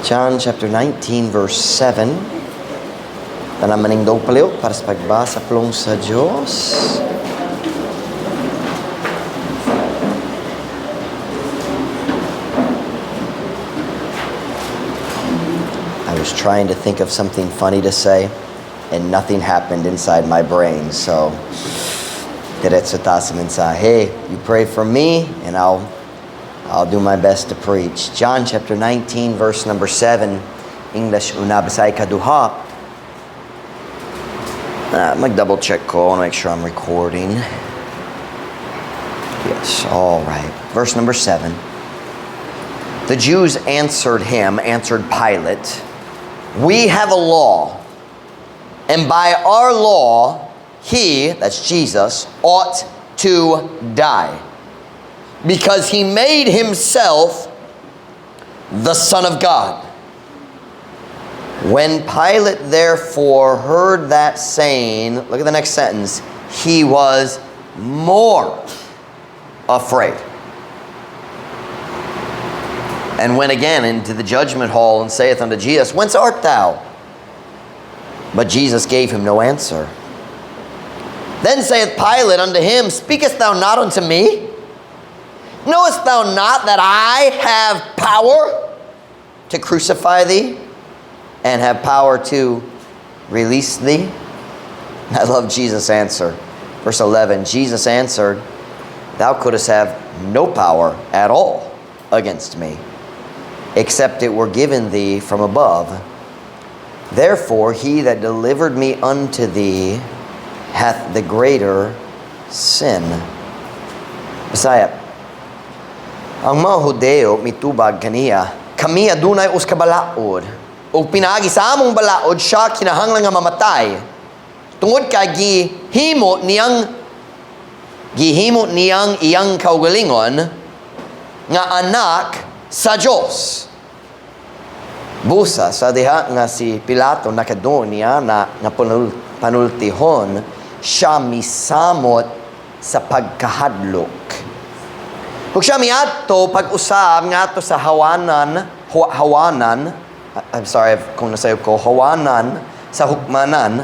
John chapter 19 verse 7. Tanan manindog palihog para sa pagbasa pulong sa Diyos. I was trying to think of something funny to say and nothing happened inside my brain. So, diretso ta sa mensahe. You pray for me and I'll do my best to preach. John chapter 19 verse number 7, English una, Bisaya kaduha. Mag-double check ko, I want to make sure I'm recording. Yes, all right. Verse number 7. The Jews answered him, answered Pilate, "We have a law, and by our law, he," that's Jesus, "ought to die, because he made himself the Son of God." When Pilate therefore heard that saying, look at the next sentence, he was more afraid. And went again into the judgment hall and saith unto Jesus, "Whence art thou?" But Jesus gave him no answer. Then saith Pilate unto him, "Speakest thou not unto me? Knowest thou not that I have power to crucify thee and have power to release thee?" I love Jesus' answer. Verse 11, Jesus answered, "Thou couldst have no power at all against me, except it were given thee from above. Therefore, he that delivered me unto thee hath the greater sin." Bisaya. Ang mga Hudeo mitubag kaniya, "Kami adunay usa ka balaod. Ug pinaagi sa among balaod siya kinahanglan nga mamatay. Tungod kay gihimo niyang iyang kaugalingon nga anak sa Dios." Busa sa diha nga si Pilato nakaduol niya na nga panultihon, siya misamot sa pagkahadlok. Ug siya miadto pag-usab ngadto sa hawanan, hawanan, I'm sorry kung nasayop ko, hawanan sa hukmanan,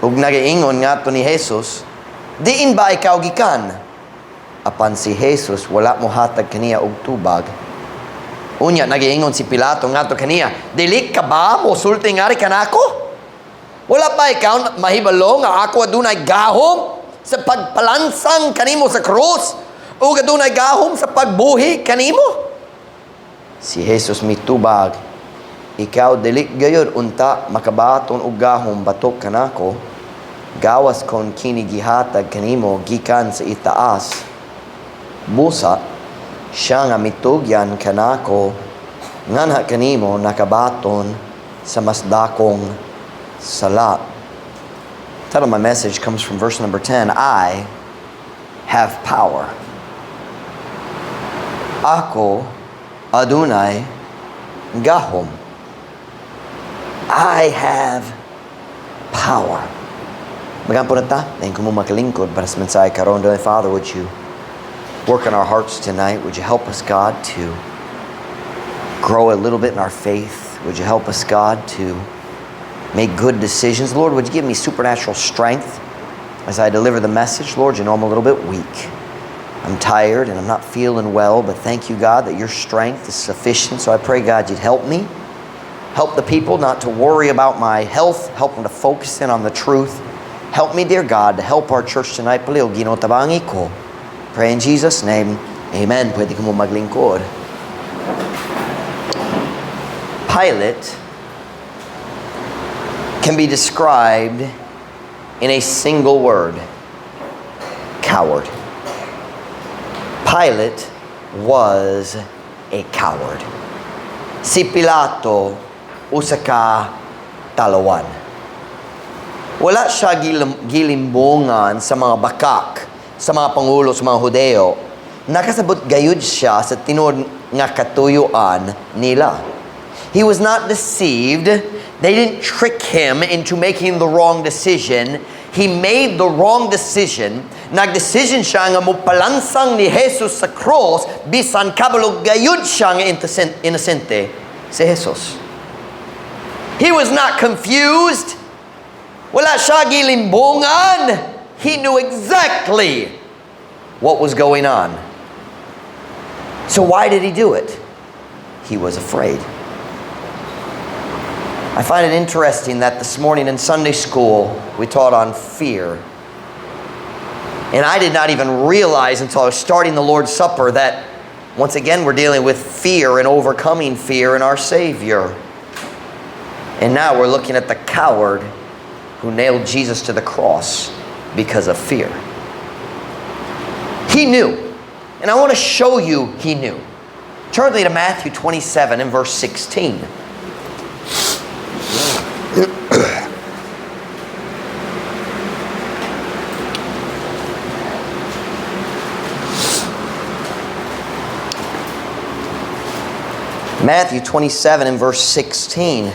ug nagaingon ngadto ni Jesus, "Diin ba ikaw gikan?" Apan si Jesus wala mohatag kaniya og tubag. Unya nagaingon si Pilato ngadto kaniya, "Dili ka ba mosulti ngari kanako? Wala ba ikaw mahibalo nga ako adunay gahom sa pagpalansang kanimo sa krus ug adunay gahom sa pagbuhi kanimo?" Si Jesus mitubag, "Ikaw dili gayud unta makabaton og gahom batok kanako, gawas kon kini gihatag kanimo gikan sa itaas. Busa, siya nga mitugyan kanako nganha kanimo nakabaton sa mas dakong sala." Title of my message comes from verse number 10, "I have power." Ako adunay gahom. I have power. Magampo na ta, dayon kamo maglingkod para sa mensahe karon. Dear Father, would you work in our hearts tonight? Would you help us, God, to grow a little bit in our faith? Would you help us, God, to make good decisions? Lord, would you give me supernatural strength as I deliver the message? Lord, you know I'm a little bit weak. I'm tired and I'm not feeling well, but thank you, God, that your strength is sufficient. So I pray, God, you'd help me. Help the people not to worry about my health. Help them to focus in on the truth. Help me, dear God, to help our church tonight. Palihog, Ginoo, tabangi ko. Pray in Jesus' name. Amen. Pwede kamo maglingkod. Pilate can be described in a single word: coward. Pilate was a coward. Si Pilato usa ka talawan. Wala siya gilimbungan sa mga bakak, sa mga pangulo, sa mga Hudeo. Nakasabot gayud siya sa tinuod nga katuyuan nila. He was not deceived. They didn't trick him into making the wrong decision. He made the wrong decision. Nagdecision siya nga mopalansang ni Jesus sa cross bisan kabalo gayud siya nga inosente Si Jesus. He was not confused. Wala siya gilimbungan. He knew exactly what was going on. So why did he do it? He was afraid. I find it interesting that this morning in Sunday school we taught on fear. And I did not even realize until I was starting the Lord's Supper that once again we're dealing with fear and overcoming fear in our Savior. And now we're looking at the coward who nailed Jesus to the cross because of fear. He knew. And I want to show you he knew. Turn with me to Matthew 27 and verse 16. Matthew 27 and verse 16. A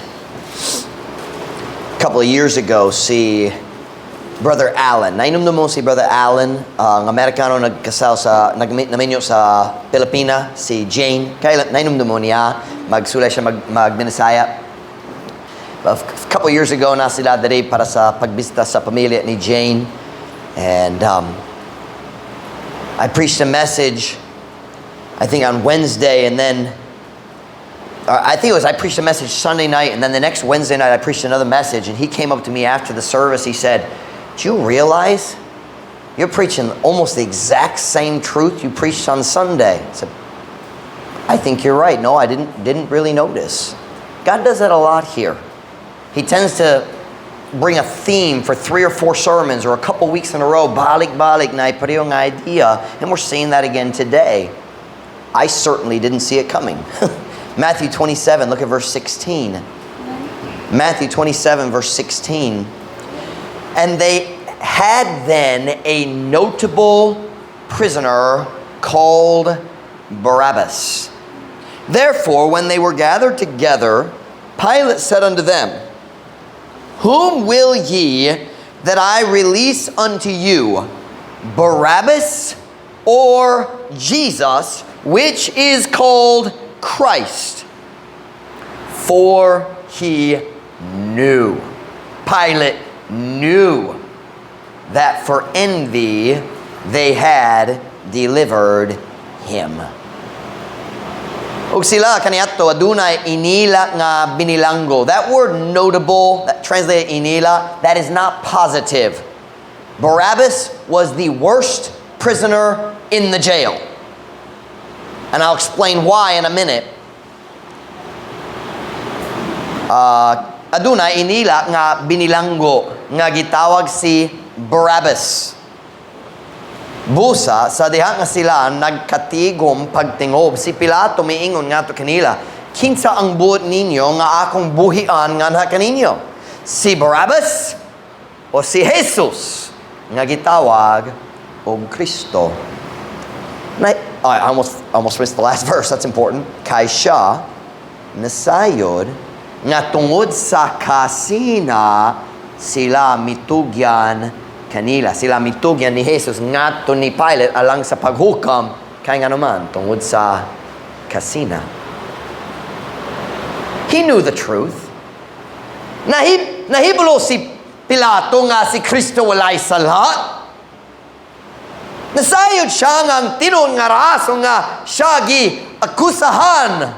couple of years ago, si Brother Allen. Nahinumdom mo si Brother Allen, ang Amerikano nagkasal sa, naminyo sa Pilipina, si Jane. Kaya nahinumdom mo niya, magsulay siya magbinisaya. A couple of years ago, na sila diri para sa pagbisita sa pamilya ni Jane. And I preached a message, I think on Wednesday, and then I think it was I preached a message Sunday night, and then the next Wednesday night I preached another message, and he came up to me after the service. He said, "Do you realize you're preaching almost the exact same truth you preached on Sunday?" I said, "I think you're right. No, I didn't really notice." God does that a lot here. He tends to bring a theme for three or four sermons or a couple weeks in a row, balik-balik na parehong idea, and we're seeing that again today. I certainly didn't see it coming. Matthew 27, look at verse 16. Matthew 27, verse 16. "And they had then a notable prisoner called Barabbas. Therefore, when they were gathered together, Pilate said unto them, 'Whom will ye that I release unto you, Barabbas or Jesus, which is called Christ?' For he knew," Pilate knew, "that for envy they had delivered him." Ug sila kaniadto adunay inila nga binilanggo. That word "notable," that translated "inila," that is not positive. Barabbas was the worst prisoner in the jail. And I'll explain why in a minute. Adunay inila nga binilanggo nga gitawag si Barabbas. Busa, sa diha nga sila nagkatigom pagtingob, si Pilato miingon ngadto kanila, "Kinsa ang buot ninyo nga akong buhian nganha kaninyo? Si Barabbas o si Jesus nga gitawag og Kristo?" Na, I almost missed the last verse. That's important. Kay siya nasayod nga tungod sa kasina sila mitugyan kanila. Sila mitugyan ni Jesus ngadto ni Pilate alang sa paghukam kay ngano man tungod sa kasina. He knew the truth. Nahibalo si Pilato nga si Kristo walay sala. Nasayod siya nga ang tinuod nga rason nga siya gi akusahan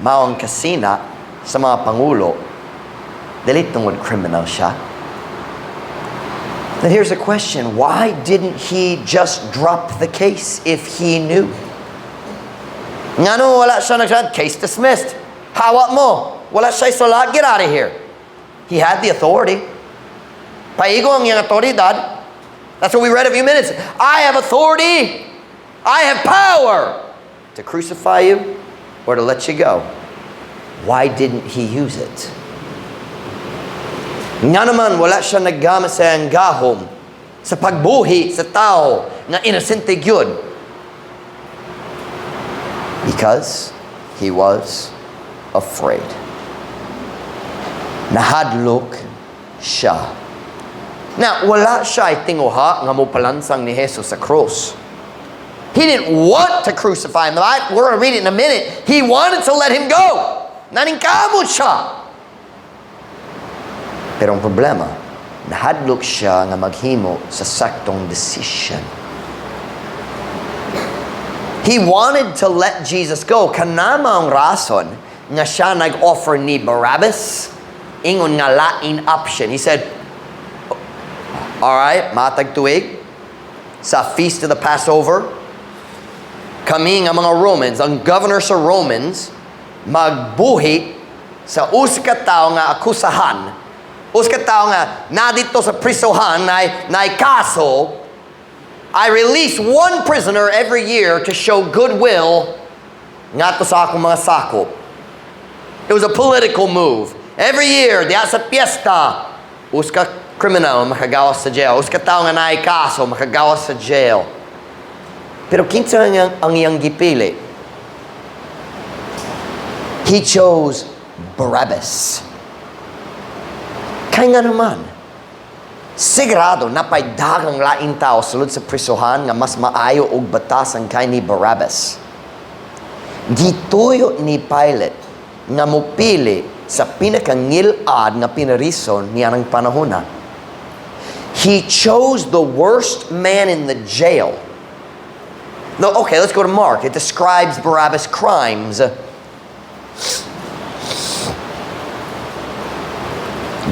mao ang kasina sa mga pangulo, dili tungod criminal siya. Then here's a question. Why didn't he just drop the case if he knew? Ngano wala siya nagsabi, "Case dismissed. Hawat mo. Wala siya sala. Get out of here." He had the authority. Paigo ang iyang autoridad. That's what we read a few minutes. "I have authority. I have power to crucify you or to let you go." Why didn't he use it? Nga naman, wala siya naggamit sa iyang gahom sa pagbuhi sa tao nga inosente gyud. Because he was afraid. Nahadlok siya. Now, wala siya tinguha nga mopalansang ni Jesus sa cross. He didn't want to crucify him. We're going to read it in a minute. He wanted to let him go. Naningkamot siya. Pero ang problema, nahadlok siya nga maghimo sa saktong decision. He wanted to let Jesus go. Kana mao'ng rason nga siya nag-offer ni Barabbas, ingon nga lain option. He said, "All right, matag tuig, sa Feast of the Passover, kami nga mga Romans, ang governor sa Romans, magbuhi sa usa ka tawo nga akusahan, usa ka tawo nga nadito sa prisohan, na kaso. I release one prisoner every year to show goodwill ngadto sa akong mga sakop." It was a political move. Every year, diha sa piyesta, usa ka criminal makagawas sa jail. Usa ka tawo nga naay kaso makagawas sa jail. Pero kinsa ang iyang gipili? He chose Barabbas. Kay nga naman, sigurado napay daghang laing tao sulod sa prisohan nga mas maayo og batasan kay ni Barabbas. Gituyo ni Pilate nga mopili sa pinakangilad nga pinarison niya ng panahona. He chose the worst man in the jail. No, okay, let's go to Mark. It describes Barabbas' crimes.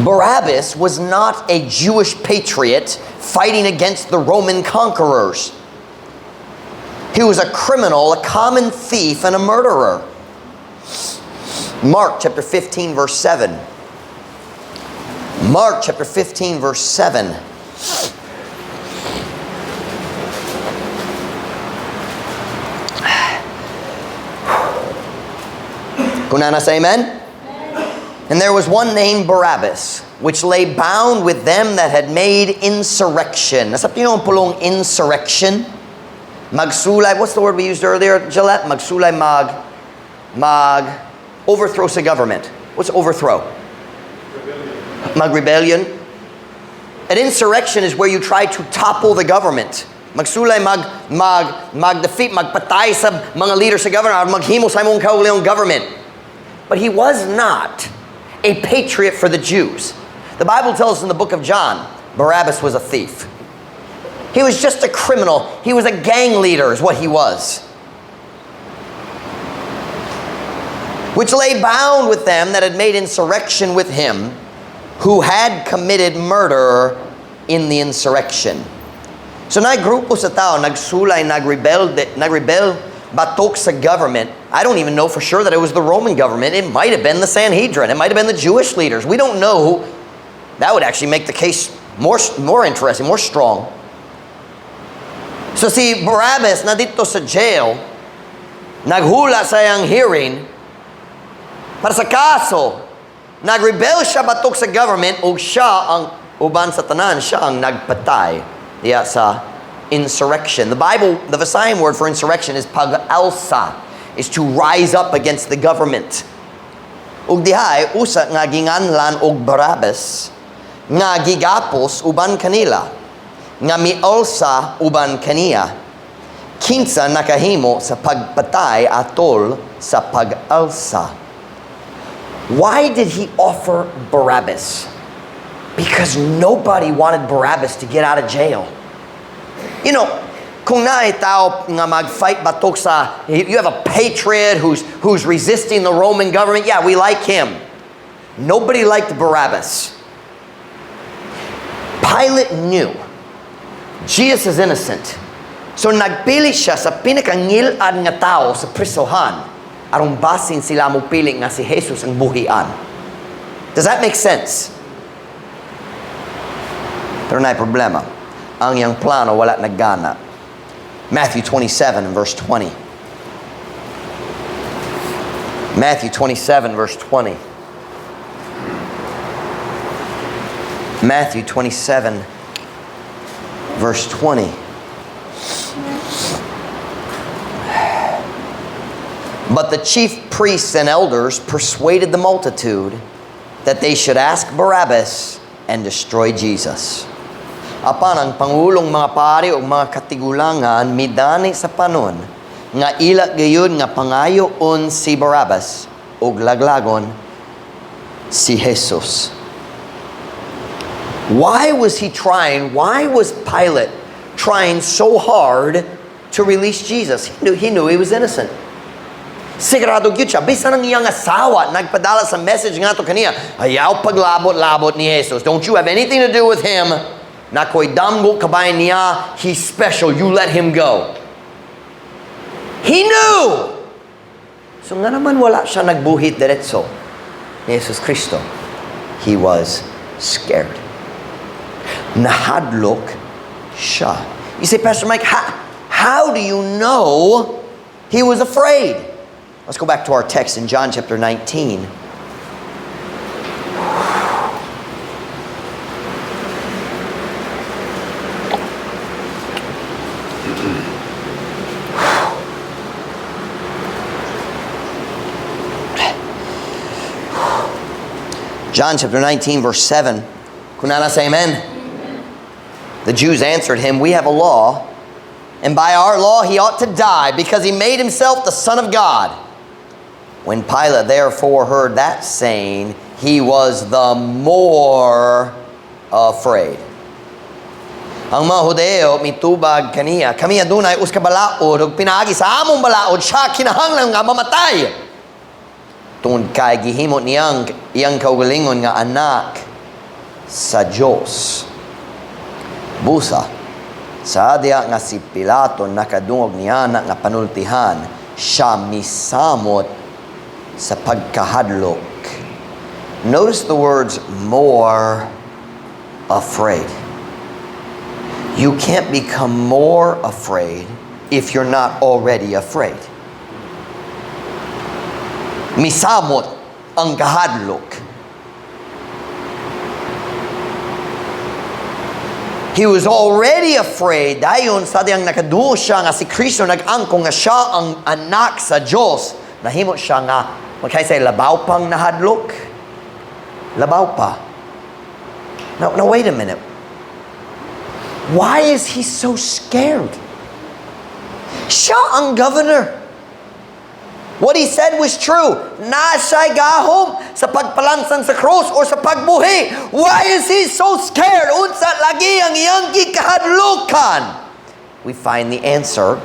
Barabbas was not a Jewish patriot fighting against the Roman conquerors. He was a criminal, a common thief, and a murderer. Mark chapter 15, verse 7. Mark chapter 15, verse 7. Kung naa na, say amen? And there was one named Barabbas, which lay bound with them that had made insurrection. Nasabtan niyo ang pulong insurrection? Magsulay, what's the word we used earlier, Gillette? Magsulay, mag, overthrow sa government. What's overthrow? Mag-rebellion. An insurrection is where you try to topple the government. Magsulay, mag, mag, mag-defeat, magpatay sa mga leader sa government, maghimo sa imong kaugalingong government. But he was not a patriot for the Jews. The Bible tells us in the book of John, Barabbas was a thief. He was just a criminal. He was a gang leader, is what he was. Which lay bound with them that had made insurrection with him, who had committed murder in the insurrection. So naay grupo sa tao nagsulay, nagrebel batok sa government. I don't even know for sure that it was the Roman government. It might have been the Sanhedrin. It might have been the Jewish leaders. We don't know. That would actually make the case more interesting, more strong. So si Barabbas na didto sa jail, naghula sa iyang hearing para sa kaso, nagrebel siya batok sa government ug siya ang uban sa tanan, siya ang nagpatay diya sa insurrection. The Bible, the Visayan word for insurrection is pag-alsa, is to rise up against the government. Ug dihay usa nga ginganlan og Barabbas nga gigapos uban kanila nga mialsa uban kaniya kinsa nakahimo sa pagpatay atol sa pag-alsa. Why did he offer Barabbas? Because nobody wanted Barabbas to get out of jail. Kung naay tao nga mag-fight batok sa, you have a patriot who's resisting the Roman government, yeah, we like him. Nobody liked Barabbas. Pilate knew Jesus is innocent. So nagpili siya sa pinakangilad nga tao sa prisohan aron basin sila mo pili nga si Jesus ang buhian. Does that make sense? Pero naay problema. Ang iyang plano wala naggana. Matthew 27 and verse 20. Matthew 27 verse 20. Matthew 27 verse 20. But the chief priests and elders persuaded the multitude that they should ask Barabbas and destroy Jesus. Apan ang pangulong mga pari ug mga katigulangan midani sa panon nga ila gayud nga pangayoon si Barabbas ug laglagon si Jesus. Why was he trying? Why was Pilate trying so hard to release Jesus? He knew he was innocent. Sigurado gyud siya. Bisan ang iyang asawa, nagpadala sa message ngadto kaniya, "Ayaw paglabot-labot ni Jesus. Don't you have anything to do with him. Naa ko'y damgo kabahin niya. He's special. You let him go." He knew! So nga naman wala siya nagbuhit diretso ni Jesus Kristo? He was scared. Nahadlok siya. You say, "Pastor Mike, how do you know he was afraid?" Let's go back to our text in John chapter 19. John chapter 19, verse 7. Kung naa na, say amen. The Jews answered him, "We have a law, and by our law he ought to die, because he made himself the Son of God." When Pilate therefore heard that saying, he was the more afraid. Ang mga Hudeo mitubag kaniya, "Kami adunay usa ka balaod ug pinaagi sa among balaod siya kinahanglan nga mamatay. Tungod kay gihimo niyang iyang kaugalingon nga anak sa Dios." Busa, sa diha nga si Pilato nakadungog niana nga panultihan, siya misamot sa pagkahadlok. Notice the words "more afraid." You can't become more afraid if you're not already afraid. Misamot ang kahadlok. He was already afraid. Dayon sa diyang nakadungog siya nga si Kristo nag-angko nga siya ang anak sa Diyos. Nahimo siya nga, magkay say, labaw pang nahadlok. Labaw pa. Now, wait a minute. Why is he so scared? Siya ang governor. What he said was true. Naa siya'y gahom sa pagpalansang sa cross or sa pagbuhi. Why is he so scared? Unsa lagi ang iyang gikahadlukan? We find the answer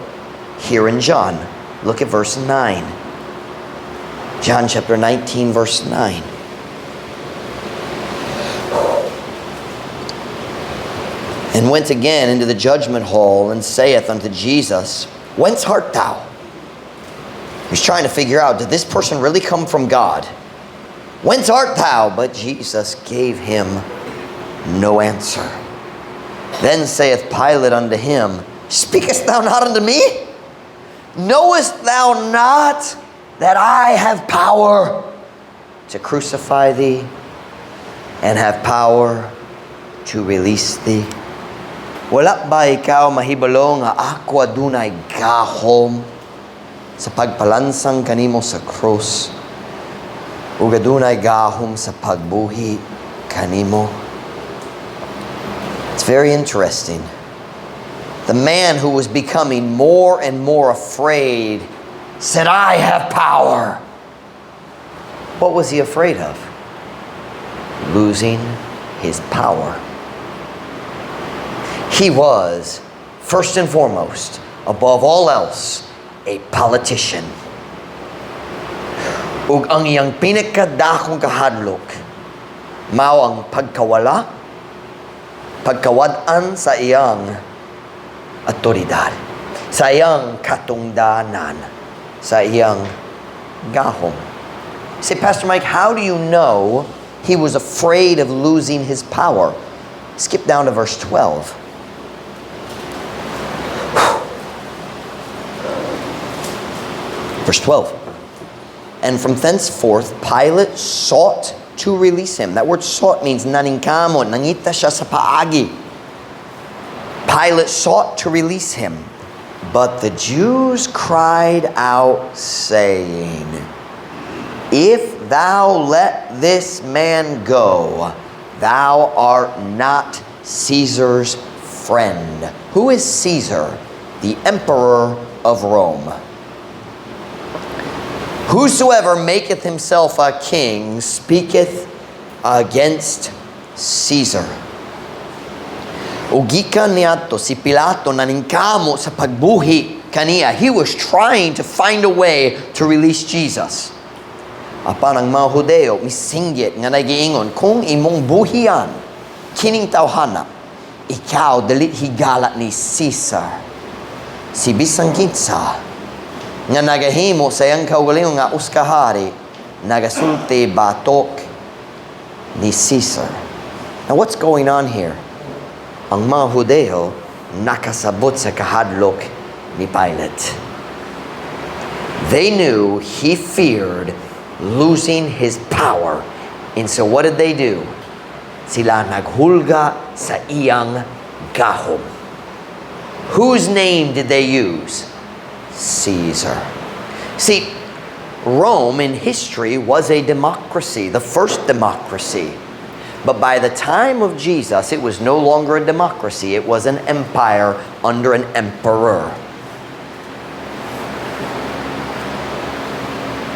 here in John. Look at verse 9. John chapter 19, verse 9. And went again into the judgment hall and saith unto Jesus, "Whence art thou?" He's trying to figure out, did this person really come from God? "Whence art thou?" But Jesus gave him no answer. Then saith Pilate unto him, "Speakest thou not unto me? Knowest thou not that I have power to crucify thee and have power to release thee? Wala ba ikaw mahibalo nga ako adunay gahom sa pagpalansang kanimo sa krus ug adunay gahom sa pagbuhi kanimo?" It's very interesting. The man who was becoming more and more afraid said, "I have power." What was he afraid of? Losing his power. He was, first and foremost, above all else, a politician. Ug ang iyang pinakadakong kahadlok, mao ang pagkawala, pagkawad-an sa iyang otoridad, sa iyang katungdanan, sa iyang gahom. Say, "Pastor Mike, how do you know he was afraid of losing his power?" Skip down to verse 12. Verse 12. And from thenceforth, Pilate sought to release him. That word "sought" means naningkamot, nangita siya sa paagi. Pilate sought to release him. But the Jews cried out, saying, "If thou let this man go, thou art not Caesar's friend. Who is Caesar? The emperor of Rome. Whosoever maketh himself a king speaketh against Caesar. Ug gikan niadto si Pilato naningkamo sa pagbuhi kaniya. He was trying to find a way to release Jesus. Apan ang mga Hudeo misinggit nga nagiingon, "Kung imong buhian kining tawhana, ikaw dili higala ni Caesar." Si bisan kinsa nga nagahimo sa iyang kaugalingon nga usa ka hari, nagasulti batok ni Caesar. Now, what's going on here? Ang mga Hudeo nakasabot sa kahadlok ni Pilate. They knew he feared losing his power. And so what did they do? Sila naghulga sa iyang gahom. Whose name did they use? Caesar. See, Rome in history was a democracy, the first democracy. But by the time of Jesus, it was no longer a democracy, it was an empire under an emperor.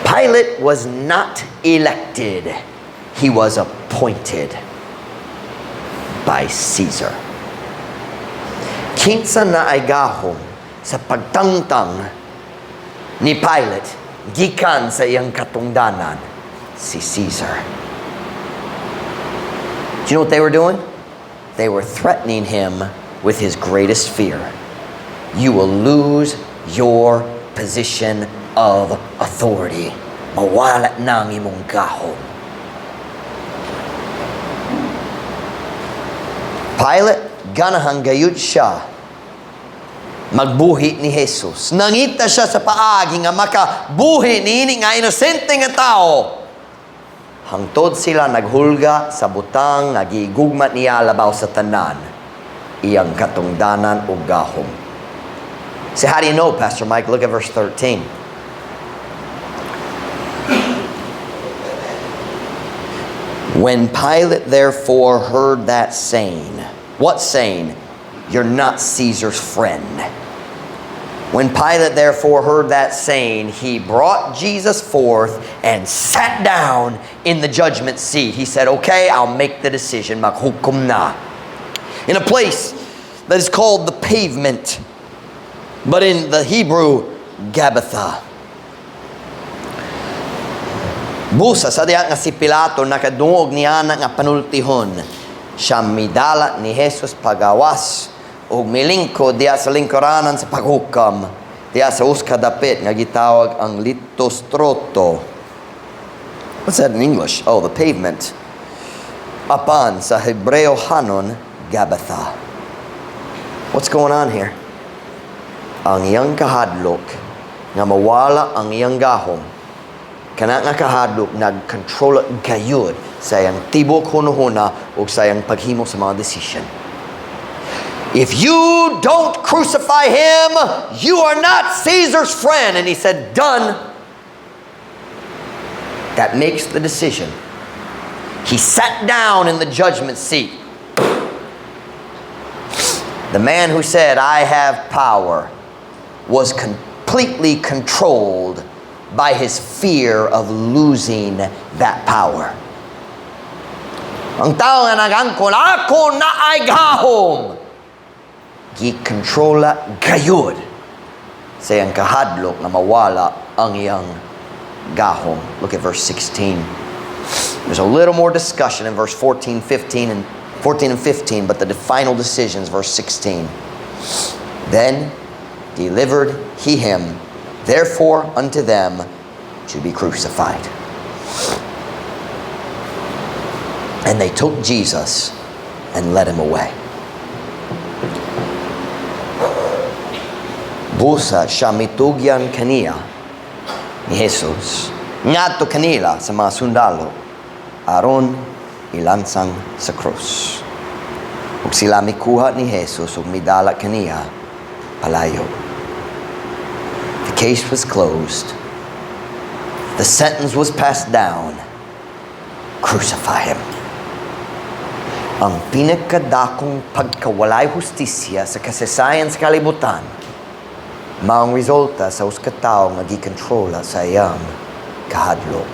Pilate was not elected, he was appointed by Caesar. Kinsa naay gahom sa pagtangtang ni Pilate gikan sa iyang katungdanan? Si Caesar. Do you know what they were doing? They were threatening him with his greatest fear. "You will lose your position of authority. Mawala na ang imong gahom." Pilate, ganahan gayud siya magbuhi ni Jesus. Nangita siya sa paagi nga makabuhi niini nga inosente nga tao. Hangtod sila naghulga sa butang nga gigugma niya labaw sa tanan, iyang katungdanan ug gahom. So how do you know, Pastor Mike? Look at verse 13. When Pilate therefore heard that saying, what saying? "You're not Caesar's friend." When Pilate therefore heard that saying, he brought Jesus forth and sat down in the judgment seat. He said, "Okay, I'll make the decision. Maghukom na." In a place that is called the Pavement, but in the Hebrew, Gabbatha. Busa sa diha nga si Pilato nakadungog niana nga panultihon, siya midala ni Jesus pagawas ug milingkod diha sa lingkuranan sa paghukam diha sa usa ka dapit nga gitawag ang Litostroto. What's that in English? Oh, the Pavement. Apan sa Hebreo hanon, Gabbatha. What's going on here? Ang iyang kahadlok nga mawala ang iyang gahom, kana nga kahadlok nag-control gayud sa iyang tibok hunahuna ug sa iyang paghimo sa mga decision. "If you don't crucify him, you are not Caesar's friend." And he said, "Done." That makes the decision. He sat down in the judgment seat. The man who said, "I have power," was completely controlled by his fear of losing that power. Ang tao nga nagangkon, "Ako naay gahom," gikontrola gayud sa iyang kahadlok nga mawala ang iyang gahom. Look at verse 16. There's a little more discussion in verse 14, 15, and 14 and 15, but the final decision is verse 16. Then delivered he him, therefore, unto them to be crucified. And they took Jesus and led him away. Busa siya mitugyan kaniya ni Jesus ngadto kanila sa mga sundalo aron ilansang sa krus. Ug sila mikuha ni Jesus ug midala kaniya palayo. The case was closed. The sentence was passed down. Crucify him. Ang pinakadakong pagkawalay hustisya sa kasaysayan sa kalibutan, maong resulta sa usa ka tawo nga gikontrola sa iyang kahadlok.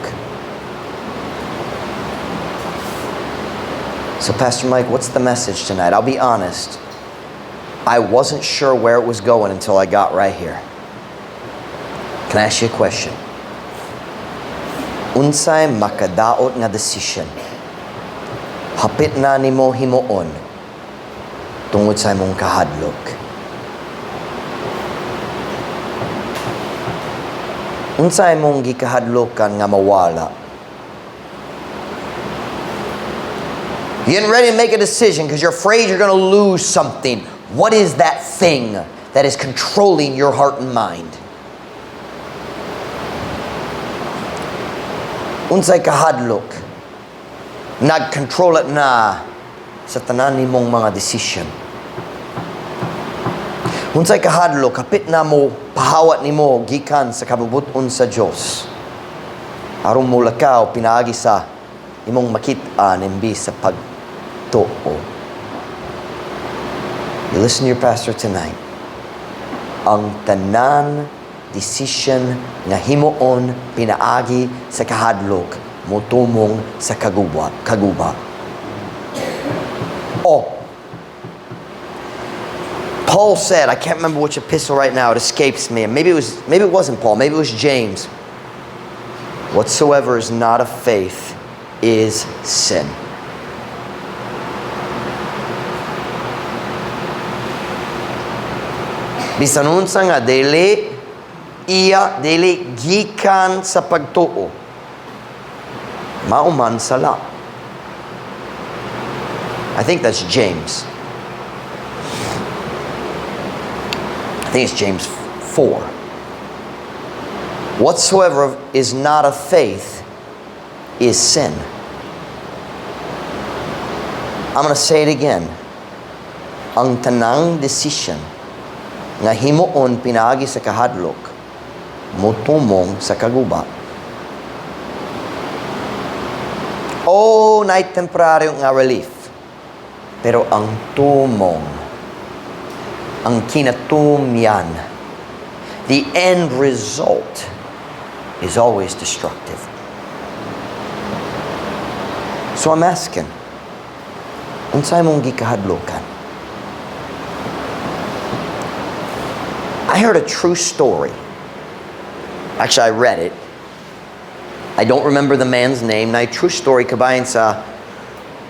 So, Pastor Mike, what's the message tonight? I'll be honest. I wasn't sure where it was going until I got right here. Can I ask you a question? Unsay makadaot nga decision hapit na nimo himuon tungod sa imong kahadlok? Unsay imong gikahadlokan nga mawala? You're getting ready to make a decision because you're afraid you're going to lose something. What is that thing that is controlling your heart and mind? Unsay kahadlok nag-control na sa tanan nimong mga decision? Unsay kahadlok hapit na mo pahawat nimo gikan sa kabubut-on sa Dios, aron mo lakaw pinaagi sa imong makit-an imbis sa pagtuo? You listen to your pastor tonight. Ang tanan decision nga himuon pinaagi sa kahadlok motumong sa kaguba. Oh, Paul said, I can't remember which epistle right now, it escapes me. Maybe it wasn't Paul, maybe it was James. Whatsoever is not of faith is sin. Bisan unsa nga dili iya, dili gikan sa pagtuo, mao man sala. I think that's James. I think it's James 4. Whatsoever is not of faith is sin. I'm going to say it again. Ang tanang decision nga himuon pinaagi sa kahadlok motumong sa kaguba. Oh, naay temporaryo nga relief. Pero ang tumong, ang kinatumyan, the end result is always destructive. So I'm asking, unsay mong gikahadlokan? I heard a true story. Actually, I read it. I don't remember the man's name. Naay true story kabahin sa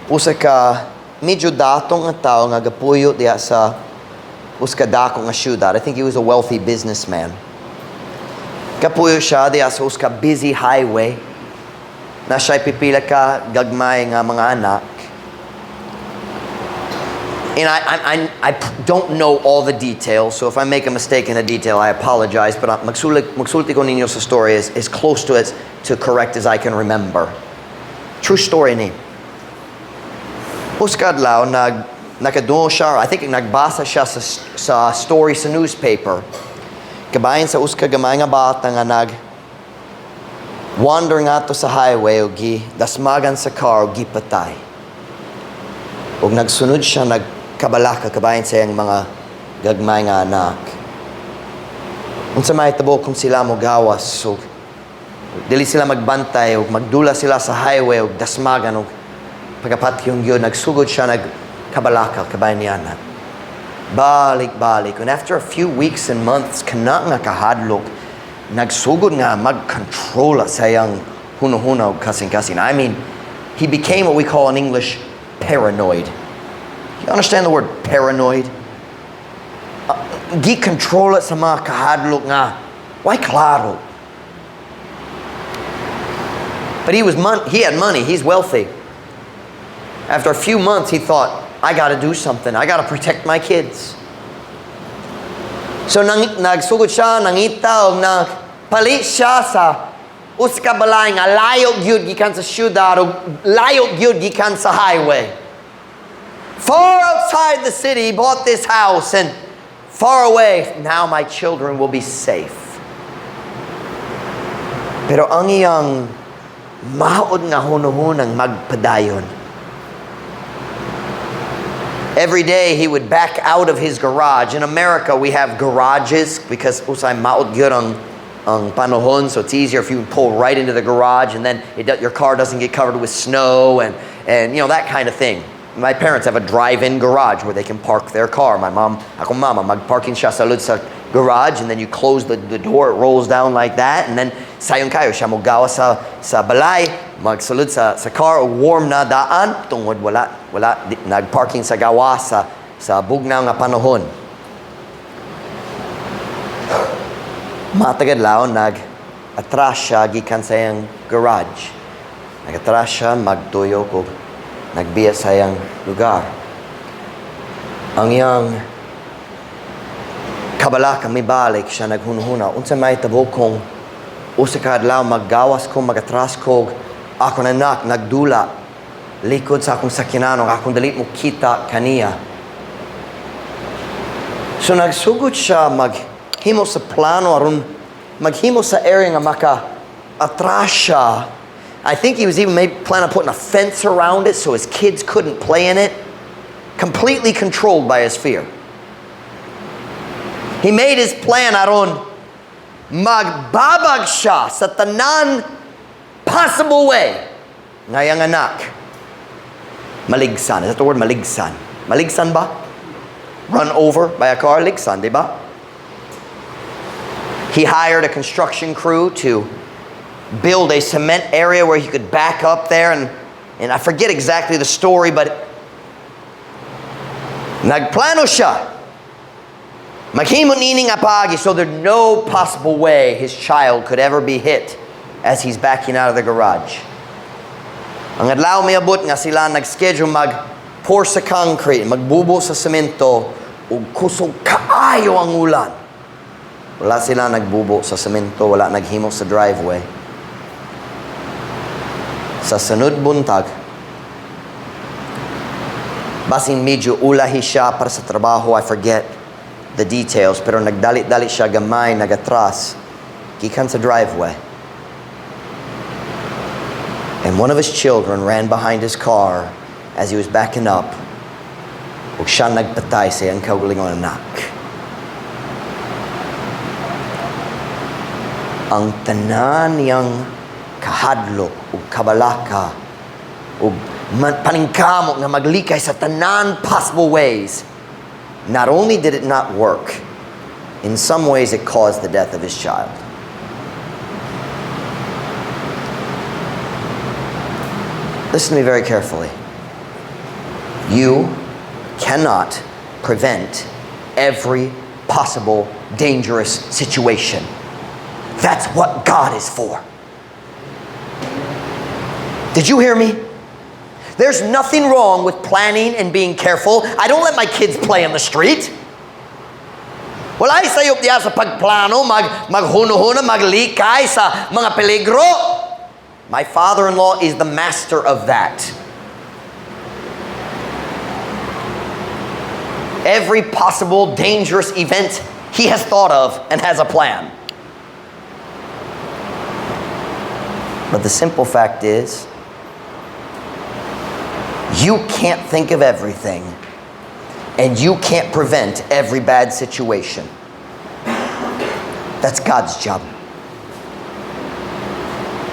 usa ka medyo datong nga tao nga gapuyo diha sa usa ka dako nga syudad. I think he was a wealthy businessman. Gapuyo siya diha sa usa ka busy highway na siya'y pipila ka gagmay nga mga anak. And I don't know all the details, so if I make a mistake in a detail, I apologize, but magsulti ko ninyo sa story as close to it to correct as I can remember. True story ni. Usa ka adlaw, nakadungog siya, I think nagbasa siya sa story sa newspaper. Kabahin sa usa ka gamay nga bata nga nag wander nga to sa highway o gi dasmagan sa car o gipatay. Og nagsunod siya, nagkabalaka kabahin sa iyang mga gagmay nga anak. Unsa may tabo kung sila mo gawas, so dili sila magbantay og magdula sila sa highway og dasmagan og pagkapatyon yun, nagsugod siya nagkabalaka kabahin niya na. Balik, balik. And after a few weeks and months, kana nga kahadlok, nagsugod nga magkontrola sa iyang hunahuna og kasing-kasing. I mean, he became what we call in English paranoid. You understand the word paranoid? Gi-control sa mga kahadlok nga, why klaro? But he had money, he's wealthy. After a few months, he thought, I got to do something. I got to protect my kids. So nagsugod siya, nangita, og nagpalit siya sa usa ka balay nga layo gyud gikan sa syudad og layo gyud gikan sa highway. Far outside the city, he bought this house, and far away, now my children will be safe. Pero ang iyang maod nga hunuhunang magpadayon. Every day he would back out of his garage. In America, we have garages because usahay maot gyud ang panahon, so it's easier if you pull right into the garage and then your car doesn't get covered with snow and that kind of thing. My parents have a drive-in garage where they can park their car. My mom, akong mama, mag-parking siya sa sa garage and then you close the door, it rolls down like that, and then sayon kayo siya mogawas sa balay, magsulod sa car, warm na daan, tungod wala nag-parking sa gawas sa bugnaw nga panahon. Matag adlaw nag-atras siya gikan sa iyang garage. Nag-atras siya, magtuyo og nagbiya sa iyang lugar. Ang iyang kabalaka mibalik siya, naghunhuna, unsa may tabo kung usa ka adlaw maggawas ko, magatras ko, akong anak nagdula likod sa akong sakyanan, akong dali mo kita kaniya? So nagsugod siya maghimo sa plano aron maghimo sa area nga maka atras siya. I think he was even maybe planning on putting a fence around it so his kids couldn't play in it. Completely controlled by his fear. He made his plan aron magbabag siya sa tanan possible way nga iyang anak maligsan. Is that the word, maligsan? Maligsan ba? Run over by a car? Ligsan, di ba? He hired a construction crew to build a cement area where he could back up there, and I forget exactly the story, but nagplano siya. Maghimo nini nga paagi so there's no possible way his child could ever be hit as he's backing out of the garage. Ang adlaw miabot nga sila nag-schedule mag-pour sa concrete, magbubo sa semento, ug kusog kaayo ang ulan. Wala sila nagbubo sa semento, wala naghimo sa driveway. Sa sunod buntag, basin medyo ulahi siya para sa trabaho, I forget the details, pero nagdali-dali siya gamay, nagatras, gikan sa driveway. And one of his children ran behind his car as he was backing up. Ug siya nagpatay sa iyang kaugalingon anak. Ang tanan niyang kahadlok ug kabalaka ug paningkamot nga maglikay sa tanan possible ways. Not only did it not work, in some ways it caused the death of his child. Listen to me very carefully. You cannot prevent every possible dangerous situation. That's what God is for. Did you hear me? There's nothing wrong with planning and being careful. I don't let my kids play in the street. Walay sayop diya sa pagplano, maghuno-huno, maglikay sa mga peligro. My father-in-law is the master of that. Every possible dangerous event he has thought of and has a plan. But the simple fact is, you can't think of everything, and you can't prevent every bad situation. That's God's job.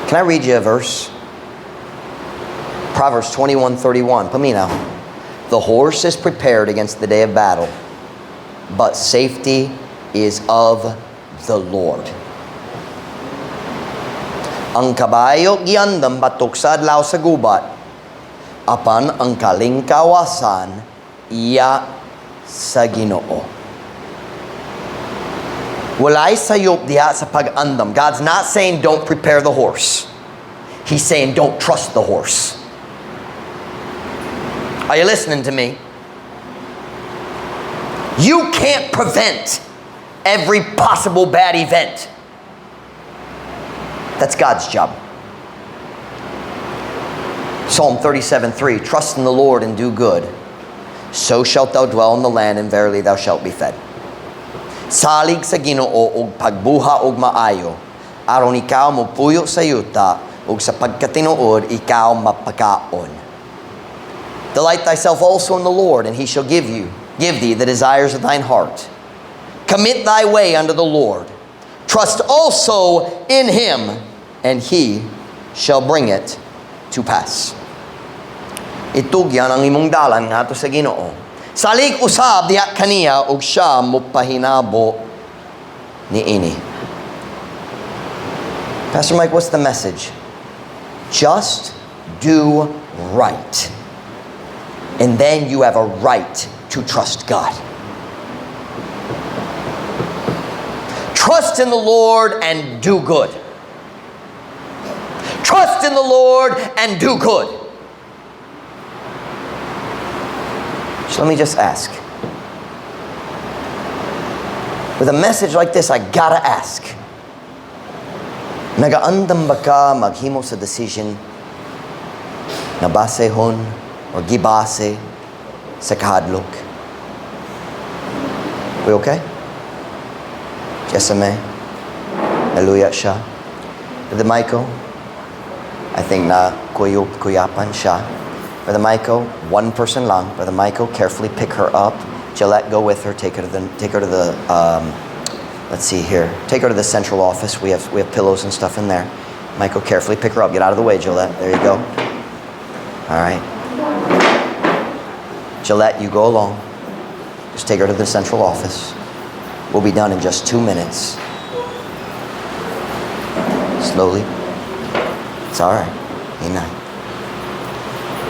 Can I read you a verse? Proverbs 21:31. Paminaw. The horse is prepared against the day of battle, but safety is of the Lord. Ang kabayo giandam batok sa adlaw sa gubat, apan ang kalingkawasan iya sa Ginoo. Walay sayop diha sa pag-andam. God's not saying don't prepare the horse. He's saying don't trust the horse. Are you listening to me? You can't prevent every possible bad event. That's God's job. Psalm 37:3, trust in the Lord and do good. So shalt thou dwell in the land, and verily thou shalt be fed. Salig sa Ginoo og pagbuha og maayo, aron ikaw mopuyo sa yuta, ug sa pagkatinuod ikaw mapakaon. Delight thyself also in the Lord, and he shall give thee the desires of thine heart. Commit thy way unto the Lord. Trust also in him, and he shall bring it to pass. Itugyan ang imong dalan ngadto sa Ginoo. Salig usab diha kaniya ug siya mopahinabo niini. Pastor Mike, what's the message? Just do right. And then you have a right to trust God. Trust in the Lord and do good. Trust in the Lord and do good. So let me just ask. With a message like this, I gotta ask. Nagaandam ba ka maghimo sa decision na basehon or gibase sa kahadlok? We okay? Jessame, naluya siya. Brother Michael, I think na kuyapan siya. Brother Michael, one person lang. Brother Michael, carefully pick her up. Gillette, go with her. Take her to the, let's see here. Take her to the central office. We have pillows and stuff in there. Michael, carefully pick her up. Get out of the way, Gillette. There you go. All right. Gillette, you go along. Just take her to the central office. We'll be done in just 2 minutes. Slowly. It's all right. Amen.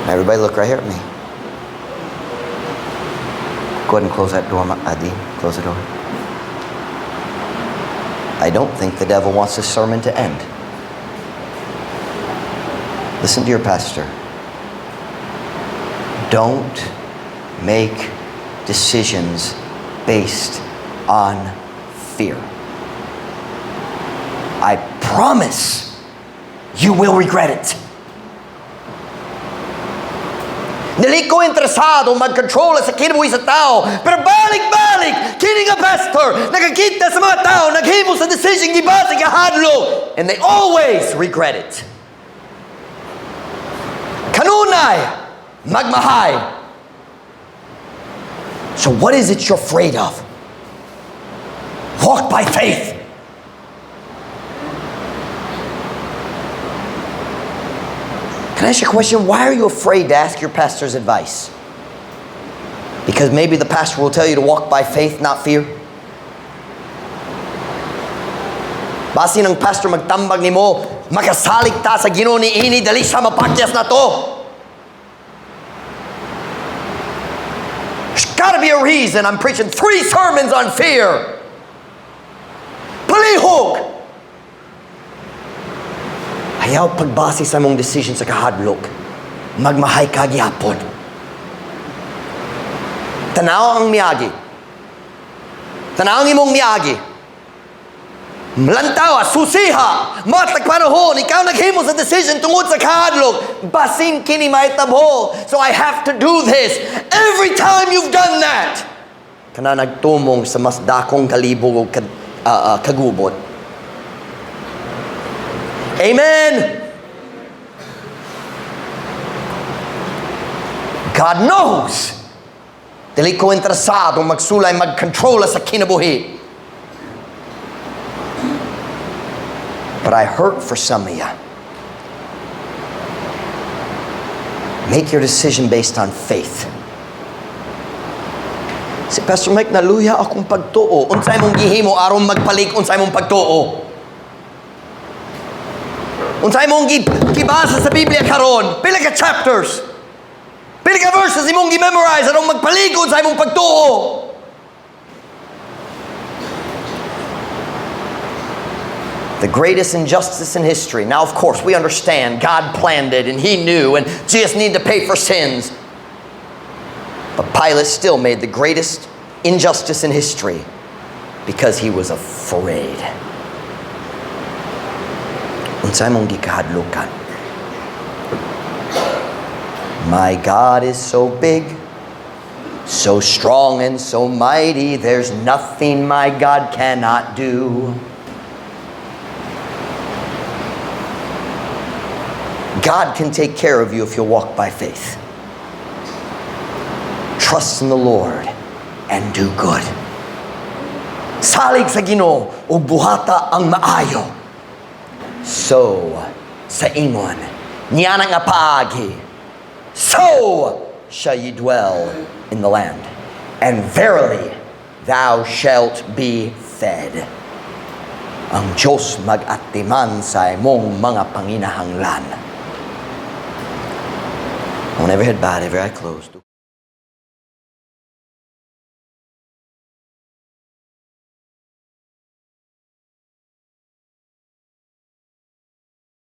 Now everybody look right here at me. Go ahead and close that door, Adi. Close the door. I don't think the devil wants this sermon to end. Listen to your pastor. Don't make decisions based on fear. I promise you will regret it. Dili ko interesado mag-control sa kinabuhi sa tao. Pero balik-balik, kini nga pastor, nakakita sa mga tao, naghimo sa decision, gibase kahadlok. And they always regret it. Kanunay, magmahay. So what is it you're afraid of? Walk by faith. Can I ask you a question? Why are you afraid to ask your pastor's advice? Because maybe the pastor will tell you to walk by faith, not fear. Basin ang pastor magtambag nimo, makasalig ta sa Ginoo niini, dali sa mapakyas na to. There's gotta be a reason I'm preaching three sermons on fear. Palihog! Ayaw pagbase sa mong decision sa kahadlok. Magmahay ka gyapon. Tanaw ang miagi. Tanaw ang imong miagi. Lantawa, susiha, matag panahon, ikaw naghimo sa decision tungod sa kahadlok. Basin kini mahitabo. So I have to do this. Every time you've done that, kana nagtumong sa mas dakong kalibog o kagubot. Amen. God knows. Dili ko interesado magsulay, magkontrola sa kinabuhi. But I hurt for some of you. Make your decision based on faith. Si Pastor Mike, naluya akong pagtuo. Unsay mong gihimo aron magpalig unsay mong pagtuo? Unsay mong gibasa sa Biblia karon? Pila ka chapters? Pila ka verses imong gi-memorize aron magpalig sa imong pagtuo? The greatest injustice in history. Now, of course, we understand God planned it and He knew, and Jesus needed to pay for sins. But Pilate still made the greatest injustice in history because he was afraid. Unsay mong gikahadlukan? My God is so big, so strong and so mighty, there's nothing my God cannot do. God can take care of you if you'll walk by faith. Trust in the Lord and do good. Salig sa Ginoo ug buhata ang maayo. So, sa ingon, niya nga paagi, so shall ye dwell in the land. And verily, thou shalt be fed. Ang Diyos mag-atiman sa imong mga panginahanglan. On every head bowed, every eye closed.